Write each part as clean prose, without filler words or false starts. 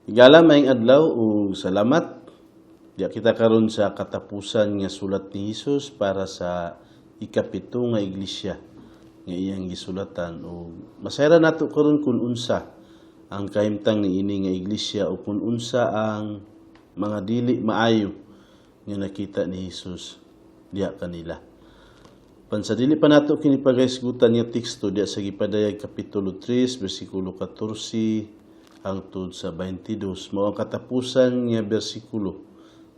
Higala, maayong adlaw ug salamat. Diha kita karon sa katapusan nga sulat ni Hesus para sa ikapito nga iglesia nga iyang gisulatan, ug masayran nato karon kung unsa ang kahimtang niini nga iglesia o kung unsa ang mga dili maayo nga nakita ni Hesus diha kanila. Pan sa dili pa nato kini pagahisgutan nga teksto diha sa Gipadayag kapitulo 3 bersikulo 14 hangtod sa 22, mao ang katapusan nga bersikulo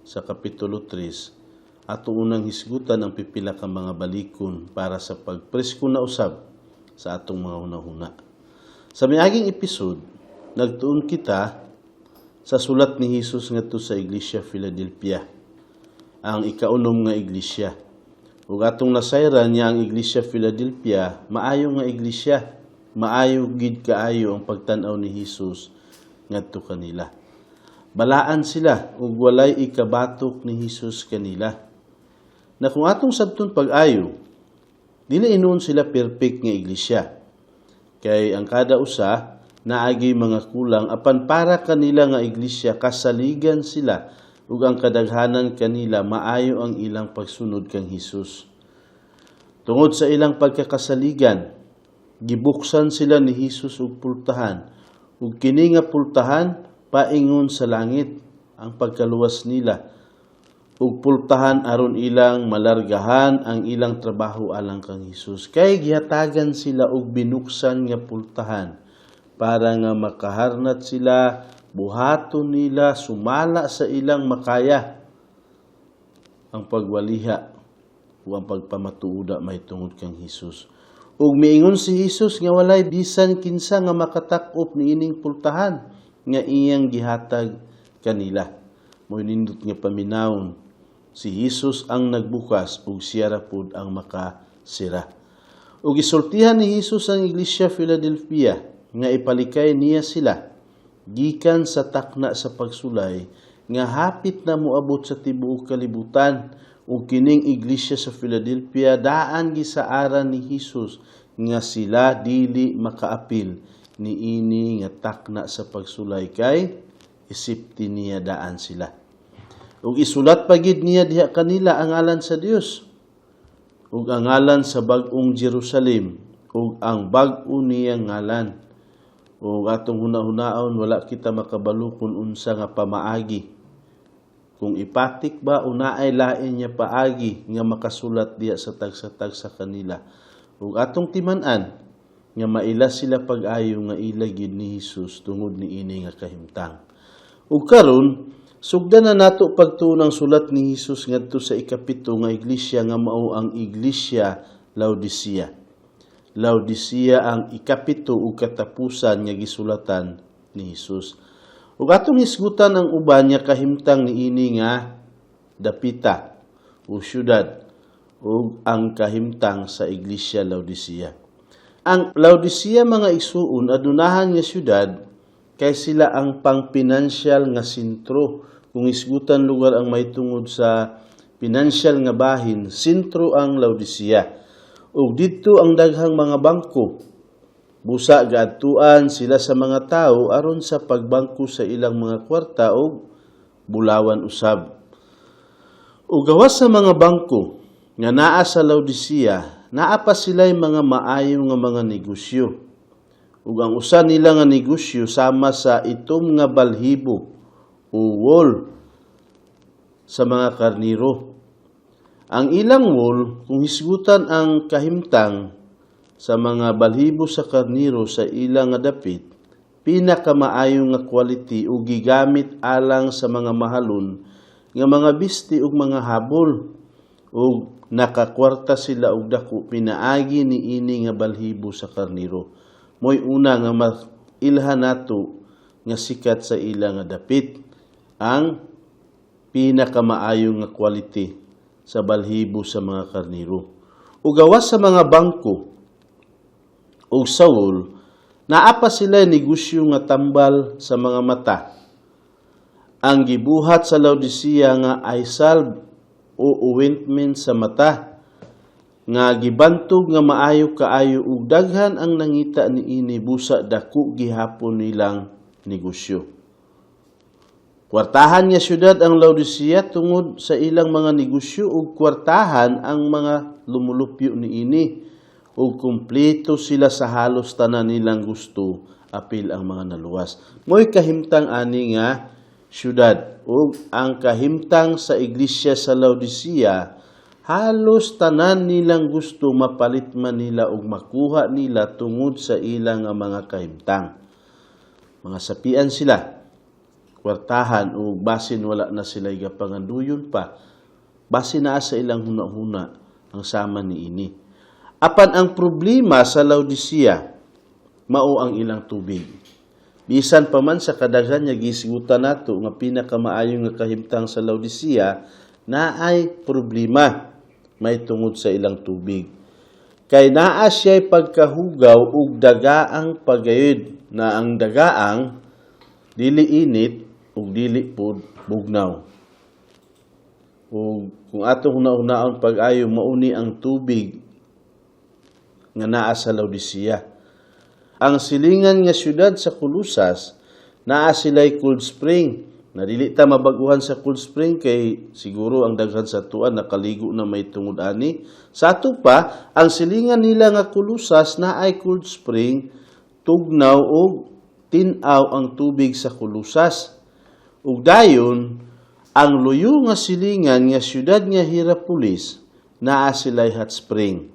sa kapitulo 3, ato unang hisgutan ang pipila ka mga balikon para sa pagpresko na usab sa atong mga hunahuna. Sa miaging episode, nagtuon kita sa sulat ni Hesus ngadto sa Iglesia Philadelphia, ang ikaunom nga iglesia. Ug atong nasayran niya ang Iglesia Philadelphia, maayo nga iglesia, maayo gid kaayo ang pagtan-aw ni Hesus ngadto kanila. Balaan sila ug walay ikabatok ni Hesus kanila. Na kung atong sabton pag-ayo, dili hinuon sila perfect nga iglesia. Kay ang kada usa naagi mga kulang, apan para kanila nga iglesia, kasaligan sila ug ang kadaghanan kanila maayo ang ilang pagsunod kang Hesus. Tungod sa ilang pagkakasaligan, gibuksan sila ni Hesus og pultahan, ug kini nga pultahan paingon sa langit ang pagkaluwas nila ug pultahan aron ilang malargahan ang ilang trabaho alang kang Hesus, kay gihatagan sila og binuksan nga pultahan para nga makaharnat sila, buhaton nila sumala sa ilang makaya ang pagwaliha o ang pagpamatuoda mahitungod kang Hesus. Ug miingon si Hesus nga walay bisan kinsa nga makatakop niining pultahan nga iyang gihatag kanila. Mo'y nindot nga paminawon, si Hesus ang nagbukas ug siya ra pud ang makasira. Ug gisultihan ni Hesus ang Iglesia Philadelphia nga ipalikay niya sila gikan sa takna sa pagsulay nga hapit na moabot sa tibuok kalibutan, ug kining iglesia sa Philadelphia daan gisaaran ni Hesus nga sila dili makaapil niini nga takna sa pagsulay kay isipti niya daan sila. Ug isulat pa gid niya diha kanila ang ngalan sa Dios ug ang ngalan sa bag-ong Jerusalem ug ang bag-o niyang ngalan. Ug atong hunahunaon, wala kita makabalo kung unsa nga pamaagi, kung ipatik ba o naay lain niya paagi nga makasulat diya sa tagsa-tagsa kanila. Ug atong timan-an nga maila sila pag-ayo nga ila gid ni Hesus tungod niini nga kahimtang. Ug karon, sugdan na nato pagtuon ang sulat ni Hesus ngadto sa ikapito nga iglesia nga mao ang Iglesia Laodicea. Laodicea ang ikapito ug katapusan nga gisulatan ni Hesus. Ug atong hisgutan ang uban nga kahimtang niini nga dapita o syudad ug ang kahimtang sa Iglesia Laodicea. Ang Laodicea, mga igsuon, adunahan nga syudad kay sila ang pang-financial nga sentro. Kung hisgutan lugar ang mahitungod sa financial nga bahin, sentro ang Laodicea. Ug didto ang daghang mga bangko. Busa gaadtuan sila sa mga tao aron sa pagbangko sa ilang mga kwarta og bulawan usab. Ug gawas sa mga bangko nga naa sa Laodicea, naa pa sila'y mga maayo nga mga negosyo. Ug ang usa nila nga negosyo sama sa itom nga balhibo o wool sa mga karniro. Ang ilang wool, kung hisgutan ang kahimtang sa mga balhibo sa karniro sa ilang nga dapit, pinakamaayo nga quality ug gigamit alang sa mga mahalon nga mga bisti ug mga habol, ug nakakwarta sila og dako pinaagi niini nga balhibo sa karniro. Mo'y una nga mailhan nato nga sikat sa ila nga dapit, ang pinakamaayo nga quality sa balhibo sa mga karniro. Ug gawas sa mga bangko ug sa wool, naa pa sila negosyo nga tambal sa mga mata. Ang gibuhat sa Laodicea nga eye salve o ointment sa mata nga gibantog nga maayo kaayo ug daghan ang nangita niini, busa dako gihapon nilang negosyo. Kwartahan nga syudad ang Laodicea tungod sa ilang mga negosyo ug kwartahan ang mga lumulupyo niini, ug kumpleto sila sa halos tanan nilang gusto apil ang mga naluwas. Mo'y kahimtang ani nga syudad, ug ang kahimtang sa iglesia sa Laodicea, halos tanan nilang gusto mapalit man nila ug makuha nila tungod sa ilang nga mga kahimtang. Mga sapian sila, kwartahan, o basin wala na sila gapanganduyon pa, basin naa sa ilang huna-huna ang sama niini. Apan ang problema sa Laodicea mao ang ilang tubig. Bisan pa man sa kadaghan nga gisgutan nato nga pinakamaayo nga kahimtang sa Laodicea, naay problema may tungod sa ilang tubig. Kay naa siya'y pagkahugaw ug dagaang pagayod, na ang dagaang dili init ug dili pud bugnaw. Ug kung atong huna-hunaon pag-ayo, mauni ang tubig nga naa sa Laodicea. Ang silingan nga syudad sa Colosas, naa sila'y cold spring. Na dili ta mabaguhan sa cold spring kay siguro ang daghan sa tuan nakaligo na may tungod ani. Sa ato pa, ang silingan nila nga Colosas naay cold spring, tugnaw og tin-aw ang tubig sa Colosas. Ug dayon, ang luyo nga silingan nga syudad nga Hierapolis, naa sila'y hot spring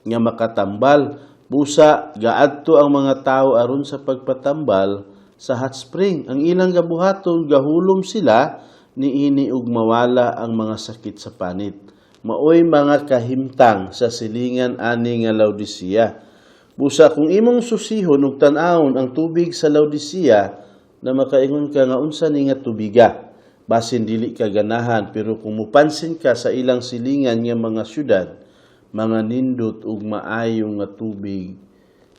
nga makatambal. Busa gaadto ang mga tao aron sa pagpatambal sa hot spring. Ang ilang gabuhaton, gahulom sila niini ug mawala ang mga sakit sa panit. Maoy mga kahimtang sa silingan ani nga Laodicea. Busa kung imong susihon ug tan-awon ang tubig sa Laodicea, na makaingon ka nga unsa ni nga tubiga, basin dili ka ganahan, pero kung mupansin ka sa ilang silingan nga mga syudad, mga nindot ug maayo nga tubig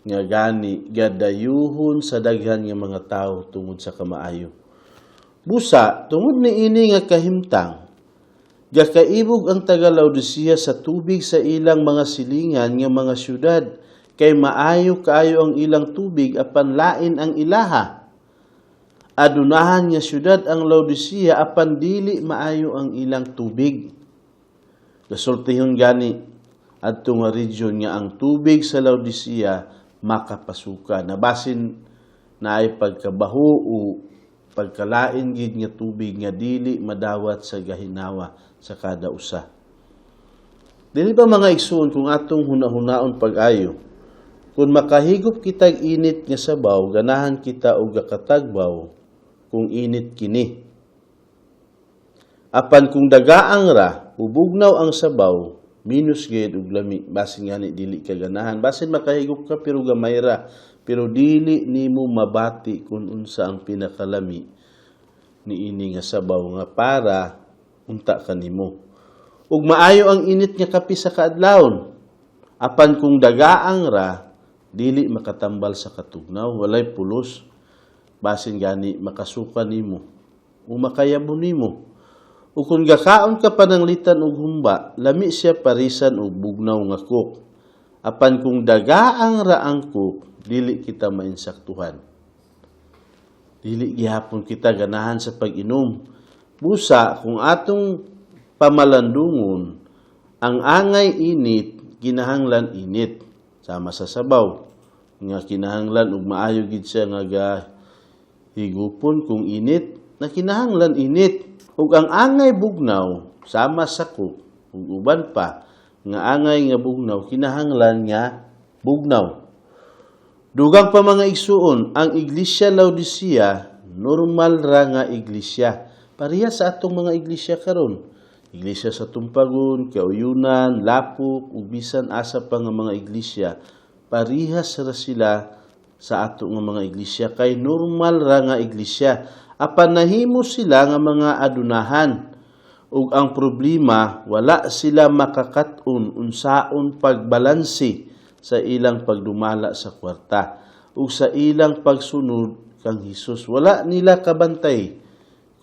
nga gani gadayuhon sa daghan nga mga tawo tungod sa kamaayo. Busa tungod niini nga kahimtang, gakaibog ang taga Laodicea sa tubig sa ilang mga silingan nga mga syudad kay maayo kaayo ang ilang tubig apan lain ang ilaha. Adunahan nga syudad ang Laodicea apan dili maayo ang ilang tubig. Gasultihon gani adto nga region nga ang tubig sa Laodicea makapasuka. Nabasin naay pagkabaho o pagkalain gid nga tubig nga dili madawat sa gahinawa sa kada usa. Dili ba, mga igsoon, kung atong hunahunaon pag-ayo, kung makahigop kitag init nga sabaw, ganahan kita og gakatagbaw kung init kini? Apan kung dagaang ra, ubugnaw ang sabaw, minus gayud og lami, basin gani dili ka ganahan. Basin makahigop ka pero gamay ra, pero dili nimo mabati kung unsa ang pinakalami niini nga sabaw nga para unta kanimo. Ug maayo ang init nga kape sa kaadlawon. Apan kung dagaang ra, dili makatambal sa katugnaw, walay pulos. Basin gani makasuka nimo o makayabo nimo. O kung gakaon ka pananglitan og humba, lami siya parisan og bugnaw nga Coke. Apan kung dagaang ra ang Coke, dili kita mainsaktuhan. Dili gihapon kita ganahan sa pag-inom. Busa kung atong pamalandungon, ang angay init, kinahanglan init. Sama sa sabaw nga kinahanglan og maayo gid siya nga ga higupon kung init, na kinahanglan init. Ug ang angay bugnaw, sama sa Coke ug uban pa nga angay nga bugnaw, kinahanglan nga bugnaw. Dugang pa, mga igsuon, ang Iglesia Laodicea normal ra nga iglesia. Pareha sa atong mga iglesia karon. Iglesia sa Tumpagon, Kauyunan, Lapok, ug bisan asa pa nga mga iglesia, parihas ra sila sa ato nga mga iglesia kay normal ra nga iglesia. Apan nahimo sila nga mga adunahan. Ug ang problema, wala sila makakat-on unsaon pagbalanse sa ilang pagdumala sa kwarta ug sa ilang pagsunod kang Hesus. Wala nila kabantay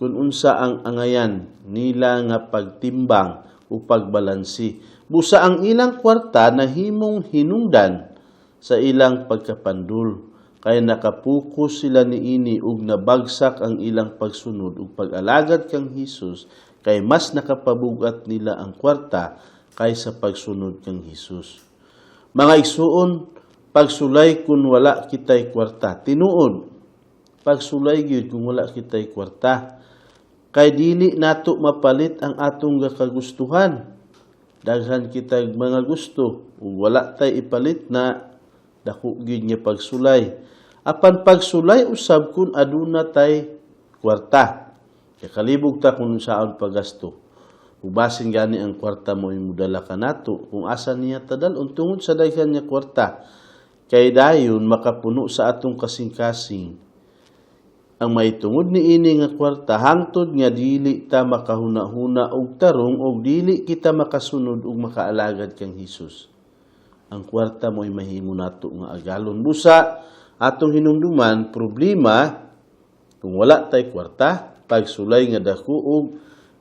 kung unsa ang angayan nila nga pagtimbang o pagbalansi. Busa ang ilang kwarta nahimong hinungdan sa ilang pagkapandul. Kay nakapokus sila niini ug nabagsak ang ilang pagsunod ug pag-alagad kang Hesus, kay mas nakapabugat nila ang kwarta kaysa pagsunod kang Hesus. Mga igsuon, pagsulay kung wala kitay kwarta. Tinuod, pagsulay gyud kung wala kitay kwarta. Kay dili nato mapalit ang atong kagustuhan. Daghan kitag mga gusto ug wala tay ipalit na dako gyud nga pagsulay. Apan pagsulay usab kun aduna tay kwarta. Kay kalibog ta kung unsaon paggasto. Ug basin gani ang kwarta mo imudala kanato kung asa niya tadal-on tungod sa daghan nga kwarta. Kay dayon makapuno sa atong kasing-kasing ang mahitungod niini nga kwarta hangtod nga dili ta makahuna-huna og tarong og dili kita makasunod og makaalagad kang Hesus. Ang kwarta mo'y mahimo nato nga agalon. Busa atong hinumduman, problema kung wala tay kwarta, pagsulay nga dako og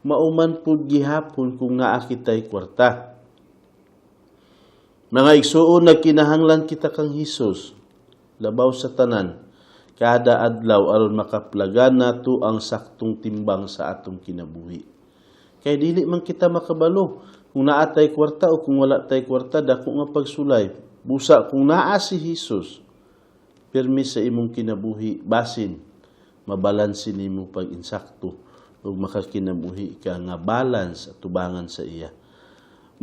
mauman pud gihapon kung naa kitay kwarta. Mga igsuon, nagkinahanglan kita kang Hesus labaw sa tanan kada adlaw aron makaplagan nato ang saktong timbang sa atong kinabuhi. Kay dili man kita makabalo kung naa tay kwarta o kung wala tay kwarta, dako nga pagsulay. Busa kung naa si Hesus pirmi sa imong kinabuhi, basin mabalanse nimo pag insakto ug makakinabuhi ka nga balance at tubangan sa iya.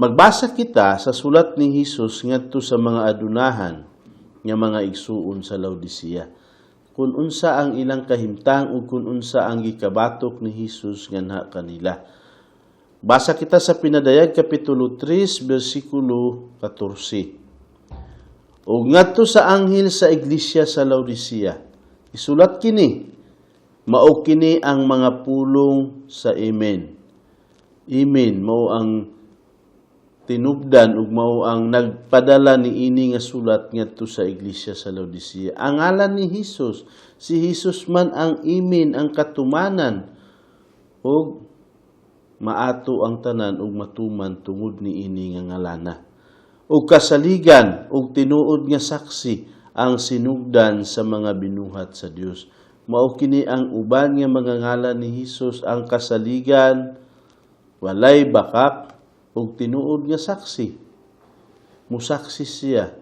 Magbasa kita sa sulat ni Hesus ngadto sa mga adunahan nga mga igsuon sa Laodicea, kung unsa ang ilang kahimtang ug kung unsa ang gikabatok ni Hesus nganha kanila. Basa kita sa Pinadayag kapitulo 3 bersikulo 14. Ug ngadto sa anghel sa iglesia sa Laodicea, isulat kini: Mao kini ang mga pulong sa Amen. Amen mao ang tinubdan ug mao ang nagpadala ni ini nga sulat ngadto sa iglesia sa Laodicea. Ang ngalan ni Hesus, si Hesus man ang Amen, ang katumanan ug maato ang tanan ug matuman tungod ni ini nga ngalana. Ug kasaligan ug tinuod nga saksi, ang sinugdan sa mga binuhat sa Dios. Mao kini ang uban nga mga ngalan ni Hesus, ang kasaligan, walay bakak ug tinuod nga saksi. Musaksi siya.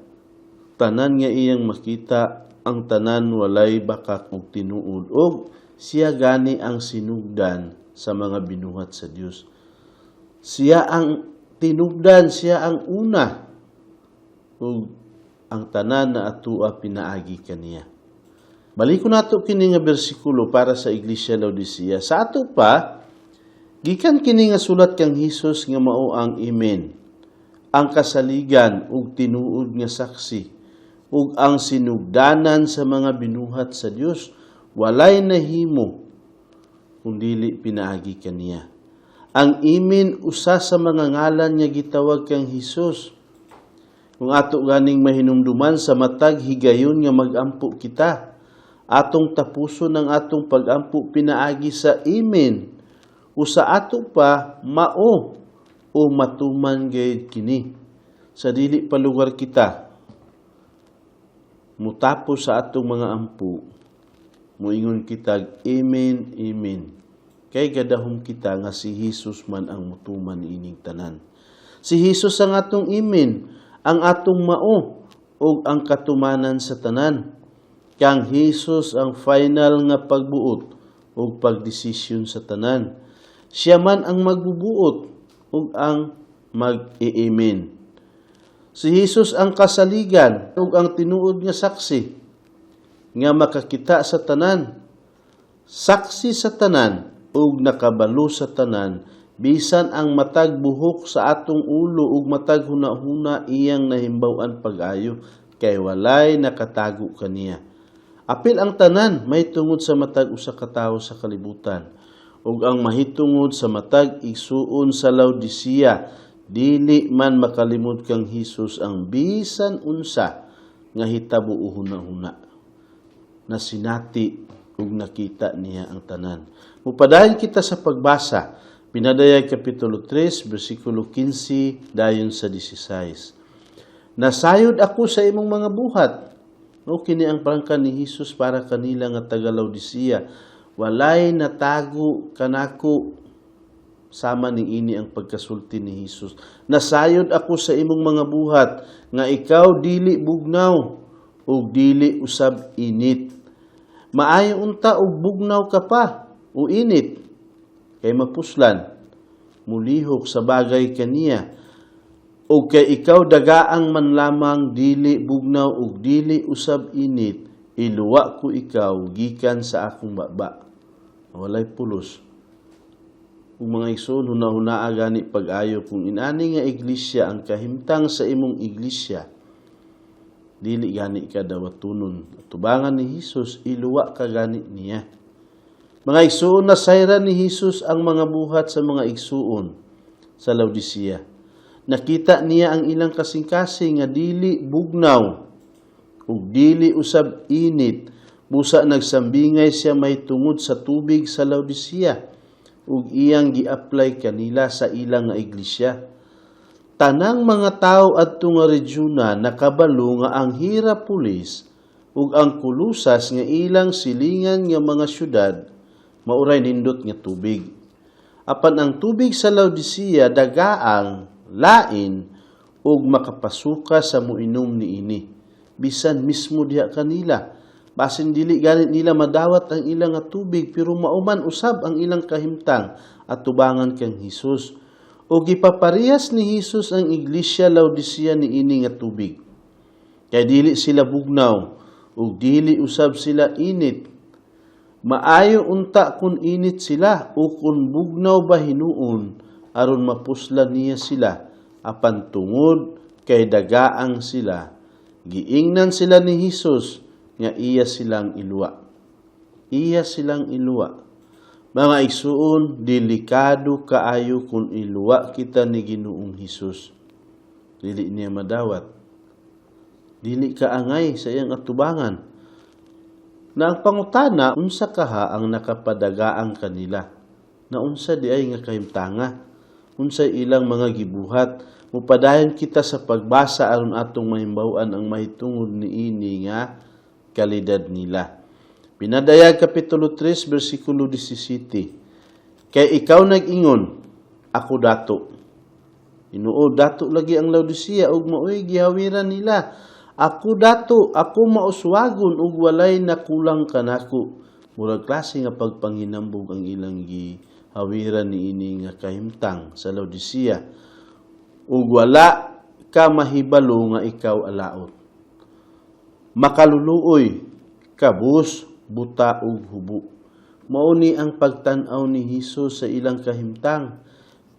Tanan nga iyang makita, ang tanan walay bakak ug tinuod, ug siya gani ang sinugdan sa mga binuhat sa Dios. Siya ang tinugdan, siya ang una. Ug ang tanan na atua pinaagi kaniya. Balikon nato kini nga bersikulo para sa Iglesia Laodicea. Sa ato pa, gikan kini nga sulat kang Hesus nga mao ang Amen, ang kasaligan ug tinuod nga saksi, ug ang sinugdanan sa mga binuhat sa Dios, walay nahimo kung dili pinaagi kaniya. Ang Amen usa sa mga ngalan nga gitawag kang Hesus. Kung ato ganing mahinumduman, sa matag higayon nga magampo kita, atong tapuson ang atong pagampo pinaagi sa Amen. O sa ato pa, mao o matuman gayud kini. Sa dili pa lugar kita mutapos sa atong mga ampo, muingon kitag "Amen, Amen." Kay gadahom kita nga si Hesus man ang mutuman ining tanan. Si Hesus ang atong Amen, ang atong mao ug ang katumanan sa tanan. Kang Hesus ang final nga pagbuot ug pagdesisyon sa tanan. Siya man ang magbubuot ug ang mag-i-amen. Si Hesus ang kasaligan ug ang tinuod nga saksi nga makakita sa tanan. Saksi sa tanan ug nakabalo sa tanan, bisan ang matag buhok sa atong ulo ug matag hunahuna iyang nahimbaw-an pag-ayo, kay walay nakatago kaniya. Apil ang tanan mahitungod sa matag usa ka tawo sa kalibutan ug ang mahitungod sa matag igsuon sa Laodicea, dili man makalimod kang Hesus ang bisan unsa nga hitabo o hunahuna. Nasinati ug nakita niya ang tanan. Mupadayon kita sa pagbasa. Pinadayag kapitulo 3 bersikulo 15 dayon sa 16. Nasayod ako sa imong mga buhat. Mao kini ang prangka ni Hesus para kanila nga taga Laodicea. Walay natago kanako. Sama ning ini ang pagkasulti ni Hesus. Nasayod ako sa imong mga buhat nga ikaw dili bugnaw ug dili usab init. Maayo unta og bugnaw ka pa o init kay mapuslan, mulihok sa bagay kaniya. O kay ikaw dagaang man lamang, dili bugnaw ug dili usab init, iluwa ko ikaw gikan sa akong baba. Walay pulos. Ug mga igsoon, hunahunaa gani pag-ayo kung inani nga iglesia ang kahimtang sa imong iglesia, dili gani ka dawatunon. Tubangan ni Hesus, iluwa ka gani niya. Mga igsoon, nasayran ni Hesus ang mga buhat sa mga igsoon sa Laodicea. Nakita niya ang ilang kasing-kasing nga dili bugnaw ug dili usab init. Busa nagsambingay siya may tungod sa tubig sa Laodicea ug iyang gi-apply kanila sa ilang nga iglesia. Tanang mga tawo adto nga regiona nakabalo nga ang Hierapolis ug ang Kolusas nga ilang silingan nga mga syudad mauray nindot nga tubig. Apan ang tubig sa Laodicea dagaang lain ug makapasuka sa moinom niini. Bisan mismo diha kanila, basin dili ganit nila madawat ang ilang nga tubig, pero mauman usab ang ilang kahimtang at tubangan kang Hesus. O gipaparehas ni Hesus ang iglesia Laodicea niini nga tubig. Kay dili sila bugnaw ug dili usab sila init. Maayo unta kung init sila o kung bugnaw ba hinuon aron mapuslan niya sila, apan tungod kay dagaang sila, giingnan sila ni Hesus nga iya silang iluwa. Iya silang iluwa. Mga igsuon, delikado kaayo kung iluwa kita ni Ginoong Hesus. Dili niya madawat. Dili ka angay sa iyang atubangan. Na ang pangutana, unsa kaha ang nakapadagaang kanila? Na unsa di ay nga kahimtanga? Unsa ilang mga gibuhat? Mupadayon kita sa pagbasa aron atong mahimbaw-an ang mahitungod niini nga kalidad nila. Pinadayag Kapitulo 3, versikulo 17. Kay ikaw nag-ingon, "Ako dato." Hinuod, dato lagi ang Laodicea ug maoy gihawiran nila. "Ako dato, ako mauswagon ug walay nakulang kanako." Murag klase nga pagpanghinambog ang ilang gihawiran niini nga kahimtang sa Laodicea. Ug wala ka mahibalo nga ikaw alaot, makaluluoy, kabus, buta ug hubo. Mao ni ang pagtan-aw ni Hesus sa ilang kahimtang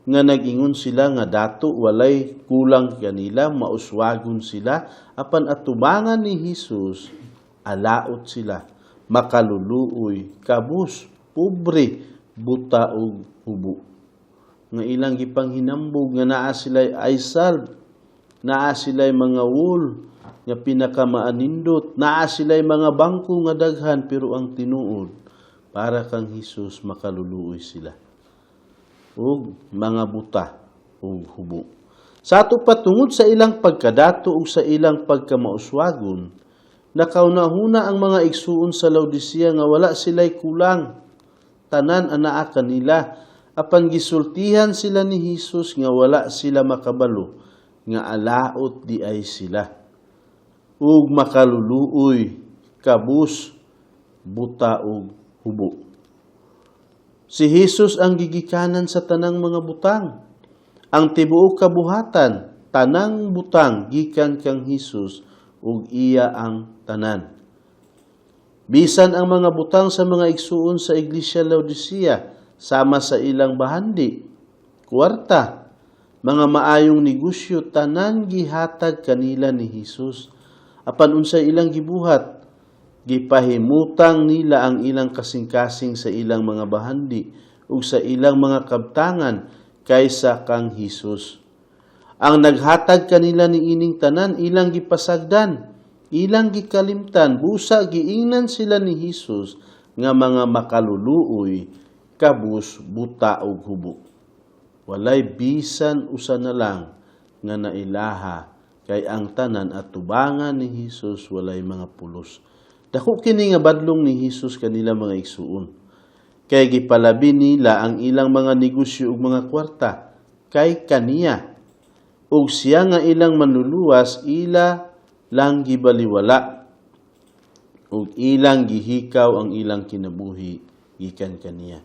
nga nag-ingon sila nga dato, walay kulang kanila, mauswagon sila, apan atubangan ni Hesus, alaot sila, makaluluoy, kabus, pobre, buta ug hubo. Nga ilang gipanghinambog nga naa sila eye salve, naa sila'y mga wool nga pinakamaanindot, naa sila'y mga bangko nga daghan, pero ang tinuod para kang Hesus, makaluluoy sila ug mga buta ug hubo. Sa ato pa, tungod sa ilang pagkadato ug sa ilang pagkamauswagon, nakaunahuna ang mga igsuon sa Laodicea nga wala sila'y kulang. Tanan anaa kanila, apan gisultihan sila ni Hesus nga wala sila makabalo nga alaot di ay sila ug makaluluoy, kabus, buta ug hubo. Si Hesus ang gigikanan sa tanang mga butang. Ang tibuok kabuhatan, tanang butang gikan kang Hesus ug iya ang tanan. Bisan ang mga butang sa mga igsuon sa Iglesia Laodicea, sama sa ilang bahandi, kwarta, mga maayong negosyo, tanan gihatag kanila ni Hesus. Apan unsay ilang gibuhat? Gipahimutang nila ang ilang kasing-kasing sa ilang mga bahandi ug sa ilang mga kabtangan kaysa kang Hesus. Ang naghatag kanila ni ining tanan, ilang gipasagdan, ilang gikalimtan, busa giingnan sila ni Hesus nga mga makaluluoy, kabus, buta ug hubo. Walay bisan usa na lang nga nailaha Kay ang tanan atubangan ni Hesus walay mga pulos. Dako kini nga badlong ni Hesus kanila, mga igsuon. Kay gipalabi nila ang ilang mga negosyo ug mga kwarta kay kaniya. Ug siya nga ilang manluluwas, ila lang gibaliwala ug ilang gihikaw ang ilang kinabuhi gikan kaniya.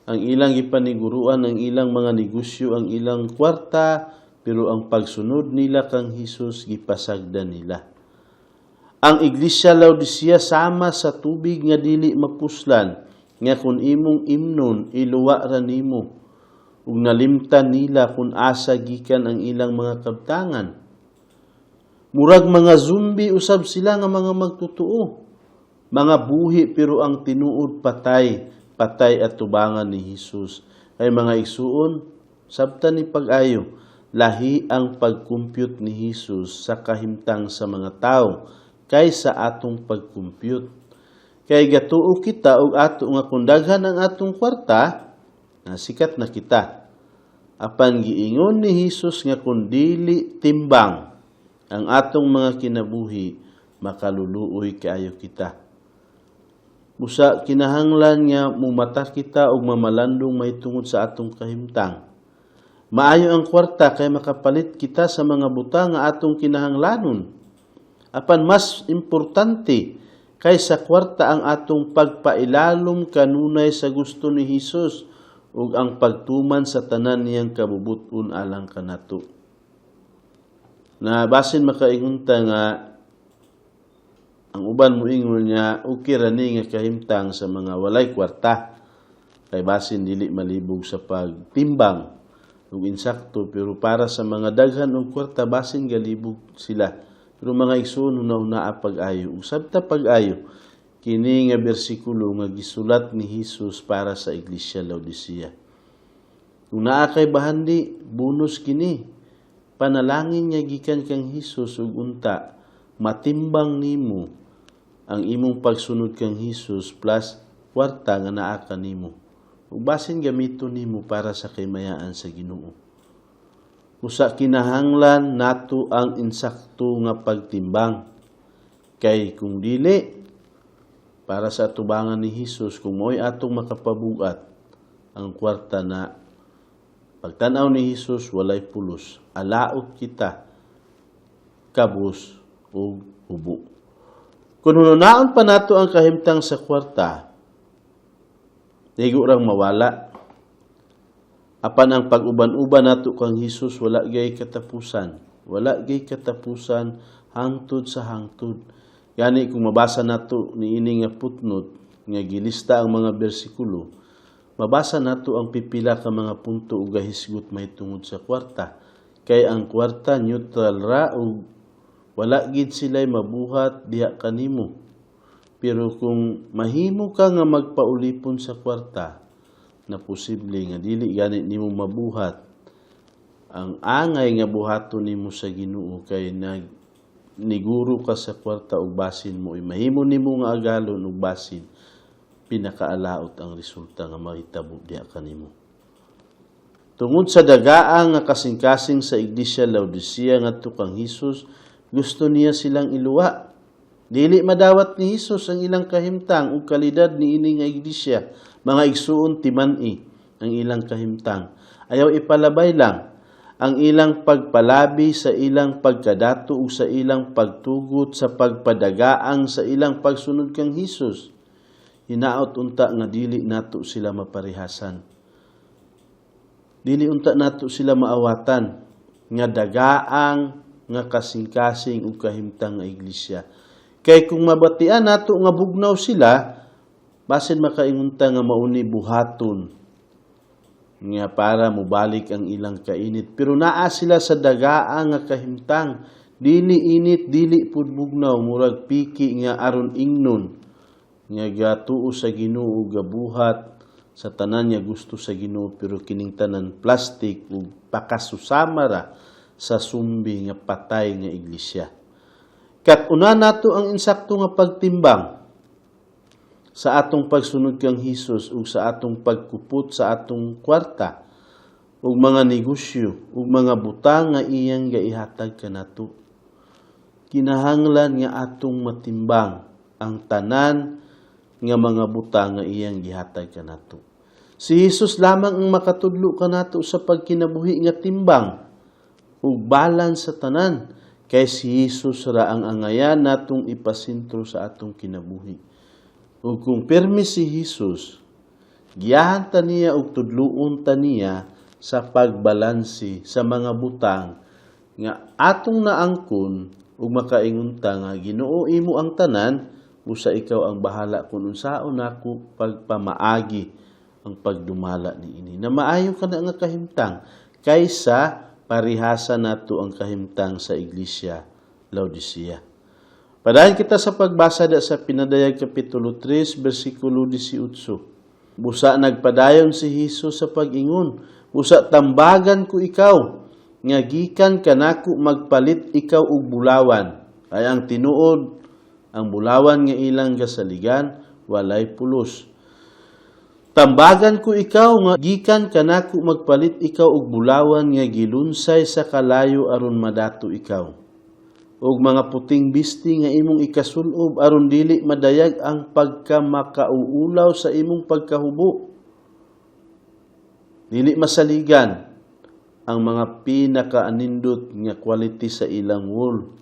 Ang ilang gipaniguruan ang ilang mga negosyo, ang ilang kwarta, pero ang pagsunod nila kang Hesus, gipasagdan nila. Ang Iglesia Laodicea sama sa tubig nga dili mapuslan, nga kung imong imnon, iluwa ra nimo. Ug nalimtan nila kung asa gikan ang ilang mga kabtangan. Murag mga zombie usab sila nga mga magtutuo. Mga buhi pero ang tinuod patay, patay at tubangan ni Hesus. Kay mga igsuon, sabtan ni pag-ayo, lahi ang pag-compute ni Hesus sa kahimtang sa mga tao kaysa atong pag-compute. Kay gatuo kita og ato nga kung daghan ang atong kwarta, sikat na kita. Apan giingon ni Hesus nga kung dili timbang ang atong mga kinabuhi, makaluluoy kaayo kita. Busa kinahanglan nga mumata kita og mamalandong mahitungod sa atong kahimtang. Maayo ang kwarta kay makapalit kita sa mga butang nga atong kinahanglanon. Apan mas importante kaysa kwarta ang atong pagpailalom kanunay sa gusto ni Hesus ug ang pagtuman sa tanan niyang kabubut-on alang kanato. Na basin makaingon ta nga ang uban moingon niya okay ra ni nga kahimtang sa mga walay kwarta kay basin dili malibog sa pagtimbang ug insakto, pero para sa mga daghan og kwarta, basin galibog sila. Pero mga igsoon, huna-hunaa pag-ayo ug sabta pag-ayo kini nga bersikulo nga gisulat ni Hesus para sa Iglesia Laodicea. Kung naa kay bahandi, bonus kini. Panalangin nga gikan kang Hesus ug unta matimbang nimo ang imong pagsunod kang Hesus plus kwarta nga naa kanimo. Ug basin gamiton nimo para sa kaymayaan sa Ginoo. Usa, kinahanglan nato ang insakto nga pagtimbang. Kay kung dili, para sa atubangan ni Hesus, kung mo'y atong makapabugat, ang kwarta na pagtanaw ni Hesus walay pulos, alaot kita, kabus ug hubo. Kung hununaon pa nato ang kahimtang sa kwarta, ligo rang mawala. Apan ang pag-uban-uban nato kang Hesus, wala gay katapusan. Wala gay katapusan, hangtod sa hangtod. Gani kung mabasa nato niini nga footnote nga gilista ang mga bersikulo, mabasa nato ang pipila ka mga punto ug gahisgot mahitungod sa kwarta. Kay ang kwarta neutral ra ug wala gid sila'y mabuhat diha kanimo. Pero kung mahimo ka nga magpaulipon sa kwarta, na posible nga dili gani nimo mabuhat ang angay nga buhaton nimo sa Ginoo kay nag niguro ka sa kwarta ug basin mo ay mahimo nimo nga agalon ug basin pinakaalaot ang resulta nga mahitabo diha kanimo. Tungod sa dagaa nga kasing-kasing sa Iglesia Laodicea ngadto kang Hesus, gusto niya silang iluwa. Dili madawat ni Hesus ang ilang kahimtang ug kalidad niini nga iglesia. Mga igsuon, timan-i ang ilang kahimtang. Ayaw ipalabay lang ang ilang pagpalabi sa ilang pagkadato ug sa ilang pagtugot sa pagpadagaang sa ilang pagsunod kang Hesus. Hinaot unta nga dili nato sila maparihasan. Dili unta nato sila maawatan nga dagaang nga kasing-kasing ug kahimtang nga iglesia. Kay kung mabatian nato nga bugnaw sila, basin makaingon ta nga mauni buhaton nga para mobalik ang ilang kainit. Pero naa sila sa dagaa nga kahimtang, dili init, dili pud bugnaw, murag piki nga aron ingnon nga gatuo sa Ginoo, gabuhat sa tanan nga gusto sa Ginoo, pero kining tanan plastic ug pakasusama ra sa sumbi nga patay nga iglesia. Kat-una nato ang insakto nga pagtimbang sa atong pagsunod kang Hesus ug sa atong pagkupot sa atong kwarta. Ug mga negosyo ug mga butang nga iyang gaihatag kanato. Kinahanglan nga atong matimbang ang tanan nga mga butang nga iyang gihatag kanato. Si Jesus lamang ang makatudlo kanato sa pagkinabuhi nga timbang ug balance sa tanan, kay si Jesus ra ang angayan natong ipasentro sa atong kinabuhi. Ug kung pirmi si Jesus, giyahan ta niya ug tudluon ta niya sa pagbalanse sa mga butang nga atong naangkon ug makaingon ta nga, "Ginoo, imo ang tanan, usa ikaw ang bahala kung unsaon nako pagpamaagi ang pagdumala niini." Na maayo kana nga kahimtang kaysa parihasa nato ang kahimtang sa iglesia Laodicea. Padayon kita sa pagbasa da sa Pinadayag Kapitulo 3 bersikulo 18. Busa nagpadayon si Hesus sa pag-ingon, "Busa tambagan ko ikaw nga gikan kanako magpalit ikaw og bulawan." Ay ang tinuod, ang bulawan nga ilang gasaligan walay pulos. "Tambagan ko ikaw nga gikan kanako magpalit ikaw og bulawan nga gilunsay sa kalayo aron madato ikaw. Og mga puting bisti nga imong ikasulob aron dili madayag ang pagkamakauulaw sa imong pagkahubo." Dili masaligan ang mga pinakaanindot nga quality sa ilang wool.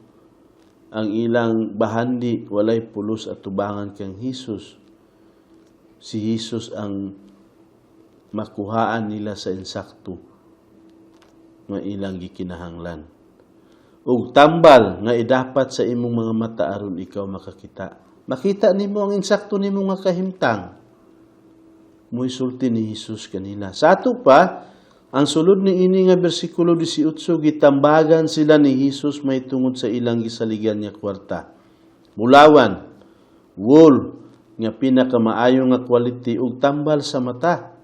Ang ilang bahandi walay pulos at tubangan kang Hesus. Si Hesus ang makuhaan nila sa insakto nga ilang gikinahanglan. Ug tambal nga idapat sa imong mga mata aron ikaw makakita. Makita nimo ang insakto nimo nga kahimtang. Moisulti ni Hesus kanila. Sa ato pa, ang sulod ni ini nga bersikulo 18, gitambagan sila ni Hesus may tungod sa ilang gisaligan nga kwarta. Bulawan, wool, nga pinakamaayo nga quality ug tambal sa mata.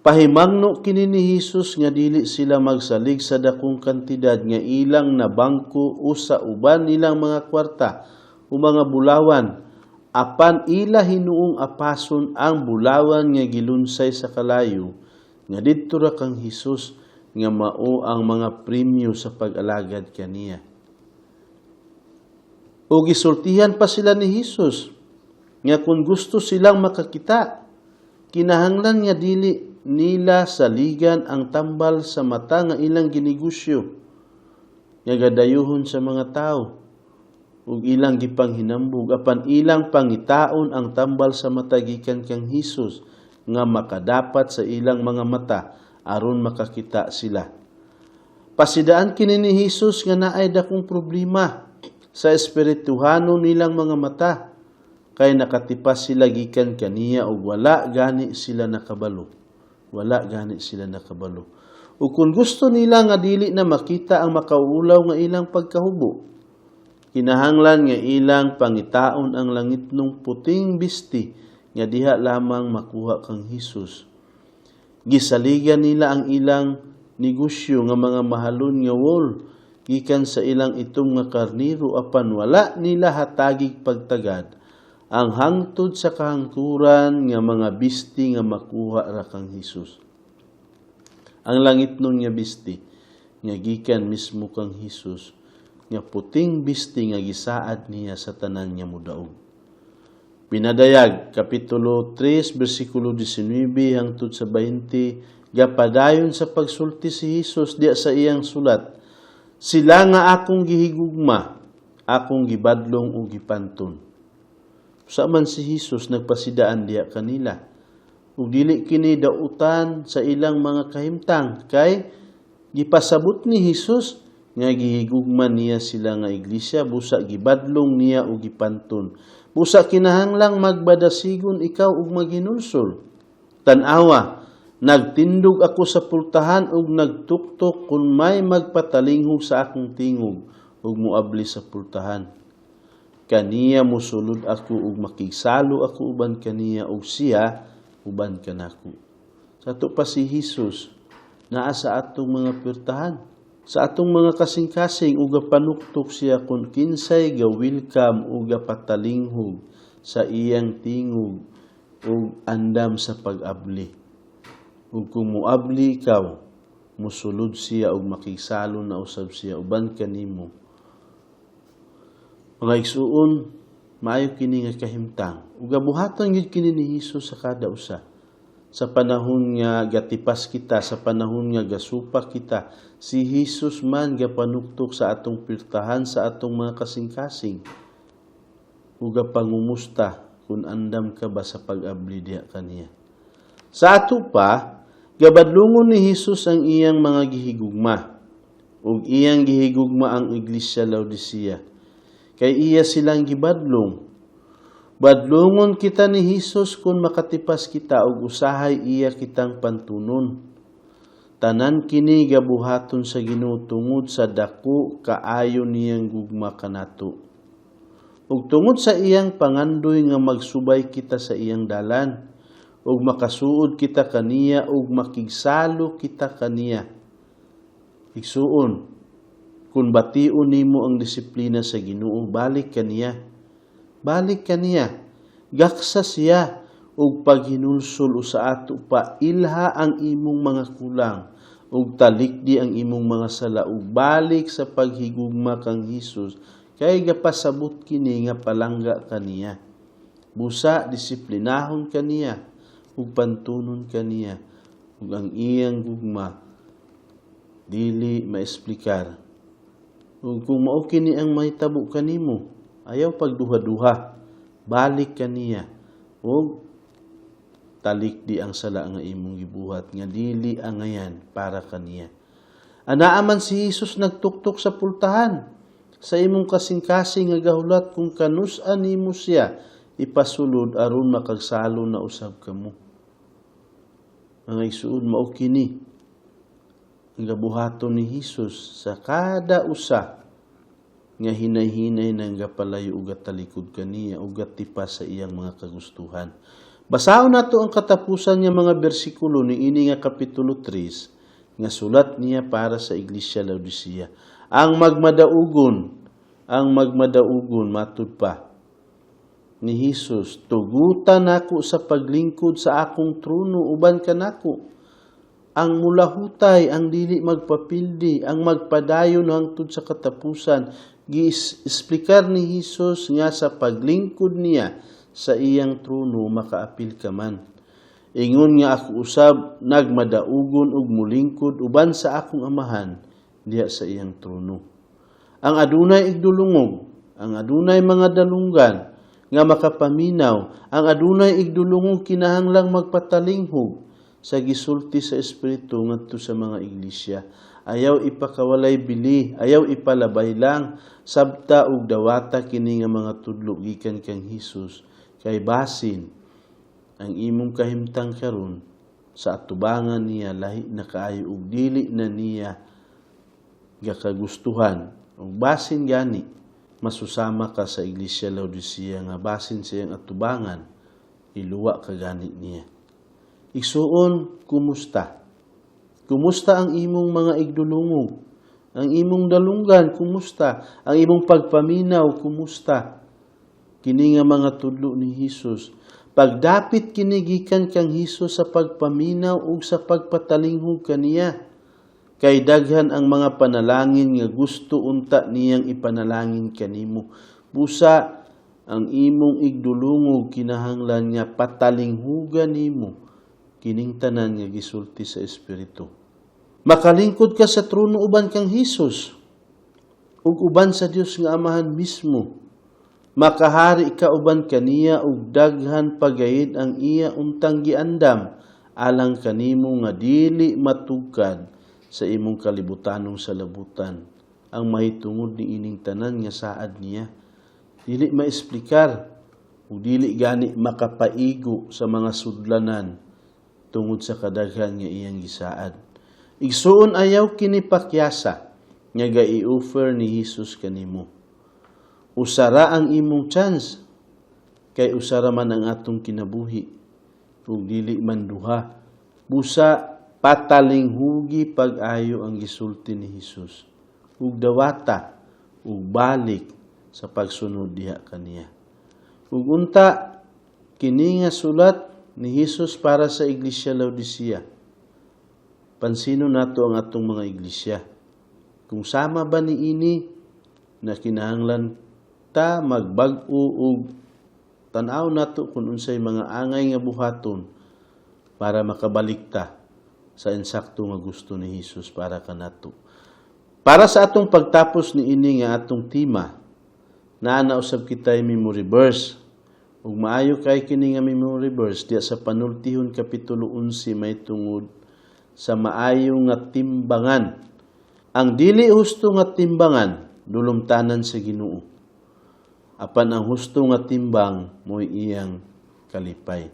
Pahimangno kini ni Hesus nga dili sila magsalig sa dakong kantidad nga ilang nabangko o sa uban nilang mga kwarta o mga bulawan, apan ila hinuong apason ang bulawan nga gilunsay sa kalayo nga didto ra kang Hesus, nga mao ang mga premyo sa pag-alagad kaniya. O gisultihan pa sila ni Hesus nga kung gusto silang makakita, kinahanglan nga dili nila saligan ang tambal sa mata nga ilang ginegosyo nga gadayuhon sa mga tao ug ilang gipanghinambog, apan ilang pangitaon ang tambal sa mata gikan kang Hesus nga makadapat sa ilang mga mata aron makakita sila. Pasidaan kini ni Hesus nga naay dakong problema sa espirituhanon nilang mga mata kay nakatipas sila gikan kaniya ug wala gani sila nakabalo. Wala gani sila nakabalo. Ug kung gusto nila nga dili na makita ang makauulaw nga ilang pagkahubo, kinahanglan nga ilang pangitaon ang langitnong puting bisti nga diha lamang makuha kang Hesus. Gisaligan nila ang ilang negosyo nga mga mahalon nga wool gikan sa ilang itom nga karniro, apan wala nila hatagig pagtagad ang hangtod sa kahangturan nga mga bisti nga makuha ra kang Hesus. Ang langitnon nga bisti nga gikan mismo kang Hesus, nga puting bisti nga gisaad niya sa tanan nga mudaog. Pinadayag Kapitulo 3 bersikulo 19 hangtod sa 20, gapadayon sa pagsulti si Hesus diya sa iyang sulat, "Sila nga akong gihigugma, akong gibadlong ug gipanton." Sa man si Hesus nagpasidaan diya kanila. Ug dili kini dautan sa ilang mga kahimtang kay gipasabot ni Hesus nga gihigugma niya sila nga iglesia, busa gibadlong niya ug gipanton. Busa kinahanglang magbadasigon ikaw ug maghinulsol. "Tan-awa, nagtindog ako sa pultahan ug nagtuktok. Kung may magpatalinghog sa akong tingog ug moabli sa pultahan, kaniya mosulod ako ug makigsalo ako uban kaniya ug siya uban kanako." Sa ato pa, si Hesus naa sa atong mga pwertahan, sa atong mga kasing-kasing, ug panuktok siya kung kinsay ga welcome ug patalinghog sa iyang tingog ug andam sa pag-abli. Ug kung moabli ikaw, Musulod siya ug makigsalo na usab siya uban kanimo. Mga igsuon, maayo kini nga kahimtang. Ug gabuhaton gyud kini ni Hesus sa kada usa. Sa panahon nga gatipas kita, sa panahon nga gasupak kita, si Hesus man gapanuktok sa atong pirtahan, sa atong mga kasing-kasing. Ug gapangumusta kung andam ka ba sa pag-abli diha kaniya. Sa ato pa, gabadlungon ni Hesus ang iyang mga gihigugma ug iyang gihigugma ang Iglesia Laodicea. Kay iya silang gibadlong. Badlungon kita ni Hesus kung makatipas kita ug usahay iya kitang pantunon. Tanan kini gabuhaton sa Ginoo tungod sa dako kaayo niyang gugma kanato. Ug tungod sa iyang pangandoy nga magsubay kita sa iyang dalan, ug makasuod kita kaniya ug makigsalo kita kaniya. Igsuon, kung bation nimo ang disiplina sa Ginoo, balik kaniya. Balik kaniya. Gaksa siya ug paghinulsol o sa ato pa, ilha ang imong mga kulang ug talikdi ang imong mga sala ug balik sa paghigugma kang Hesus, kay gapasabot kini nga palangga kaniya. Busa disiplinahon kaniya ug pantunon kaniya, ug ang iyang gugma dili maesplikar. Ug kung mao kini ang mahitabo kanimo, ayaw pagduha-duha. Balik kaniya ug talikdi ang sala nga imong gibuhat nga dili angayan para kaniya. Anaa man si Hesus nagtuktok sa pultahan sa imong kasing-kasing nga gahulat kung kanus-a nimo siya ipasulod aron makagsalo na usab kamo. Mga igsuon, mao kini ang gabuhaton ni Hesus sa kada usa nga hinay-hinay nang gapalayo ug gatalikod kaniya ug gatipas sa iyang mga kagustuhan. Basahon nato ang katapusan nga mga bersikulo ni ini nga kapitulo 3 nga sulat niya para sa Iglesia Laodicea. Ang magmadaugon, matud pa ni Hesus, "Tugutan nako sa paglingkod sa akong trono uban kanako ang mulahutay, ang dili magpapildi, ang magpadayon hangtod sa katapusan." Gi-esplikar ni Hesus nga sa paglingkod niya sa iyang trono makaapil ka man. "Ingon nga ako usab nagmadaugon ug mulingkod uban sa akong Amahan diha sa iyang trono. Ang adunay igdulungog, ang adunay mga dalunggan nga makapaminaw, ang adunay igdulungog kinahanglang magpatalinghog sa gisulti sa Espiritu ngadto sa mga iglesia. Ayaw ipakawalay bili, ayaw ipalabay lang, sabta ug dawata kini nga mga tudlo gikan kang Hesus, kay basin ang imong kahimtang karon sa atubangan niya lahi na kaayo ug dili na niya gakagustuhan, ug basin gani masusama ka sa Iglesia Laodicea nga basin sa iyang atubangan iluwa ka gani niya. Igsuon, kumusta? Kumusta ang imong mga igdulungog? Ang imong dalunggan, kumusta? Ang imong pagpaminaw, kumusta? Kini nga mga tudlo ni Hesus, pagdapit kini gikan kang Hesus sa pagpaminaw ug sa pagpatalinghog kaniya. Kay daghan ang mga panalangin nga gusto unta niyang ipanalangin kanimo. Busa ang imong igdulungog kinahanglan nga patalinghugan nimo kining tanan nga gisulti sa Espiritu. Makalingkod ka sa trono uban kang Hesus ug uban sa Dios nga Amahan mismo. Makahari ka uban kaniya ug daghan pagayid ang iya untang giandam alang kanimo nga dili matugkad sa imong kalibutanong salabutan ang mahitungod ni ining tanan nga saad niya. Dili maesplikar ug dili gani makapaigo sa mga sudlanan tungod sa kadaghan nga iyang gisaad. Igsuon, ayaw kini pakyasa nga ga-i-offer ni Hesus kanimo. Usara ang imong chance, kay usara man ang atong kinabuhi ug dili man duha. Busa patalinghugi pag-ayo ang gisulti ni Hesus ug dawata ug balik sa pagsunod diha kaniya. Ug unta kini nga sulat ni Hesus para sa Iglesia Laodicea. Pansino nato ang atong mga iglesia. Kung sama ba niini na kinahanglan ta magbag-o og tan-aw nato kung unsay mga angay nga buhaton para makabalik ta sa insakto nga gusto ni Hesus para kanato. Para sa atong pagtapos niini nga atong tema, naa na usab kitay memory verse. Ug maayo kay kini nga memory verse diya sa Panultihon kapitulo 11 may tungod sa maayo nga timbangan. Ang dili husto nga timbangan dulumtanan sa Ginoo. Apan ang husto nga timbang mo'y iyang kalipay.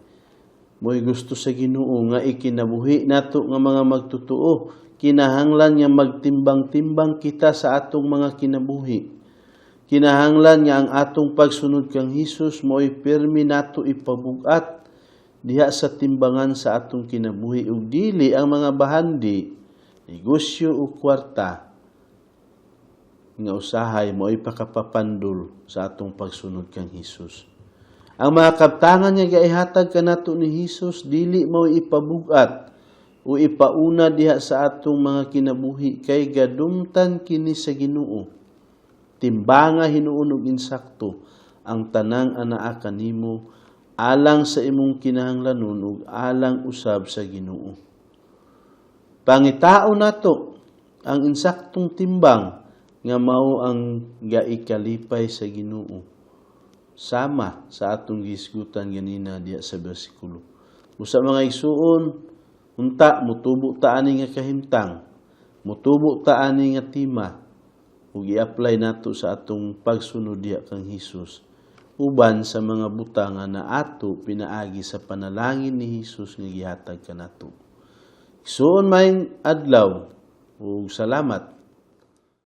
Mo'y gusto sa Ginoo nga ikinabuhi nato nga mga magtotoo, kinahanglan nga magtimbang-timbang kita sa atong mga kinabuhi. Kinahanglan nga ang atong pagsunod kang Hesus mo'y pirmi nato ipabugat diha sa timbangan sa atong kinabuhi ug dili ang mga bahandi, negosyo o kwarta nga usahay mo'y pakapapandol sa atong pagsunod kang Hesus. Ang mga kabtangan nga gaihatag kanato ni Hesus dili mo'y ipabugat o ipauna diha sa atong mga kinabuhi kay gadumtan kini sa Ginoo. Timbanga hinuon og insakto ang tanang anaa kanimo alang sa imong kinahanglanon ug alang usab sa Ginoo. Pangitao nato ang insaktong timbang nga mao ang gaikalipay sa Ginoo, sama sa atong gihisgutan ganina diha sa bersikulo. Usa, mga igsuon, unta mutubo ta ani nga kahimtang, mutubo ta ani nga tema ug i-apply nato sa atong pagsunod diha kang Hesus uban sa mga butang nga naato pinaagi sa panalangin ni Hesus nga gihatag kanato. Igsuon, maayong adlaw ug salamat.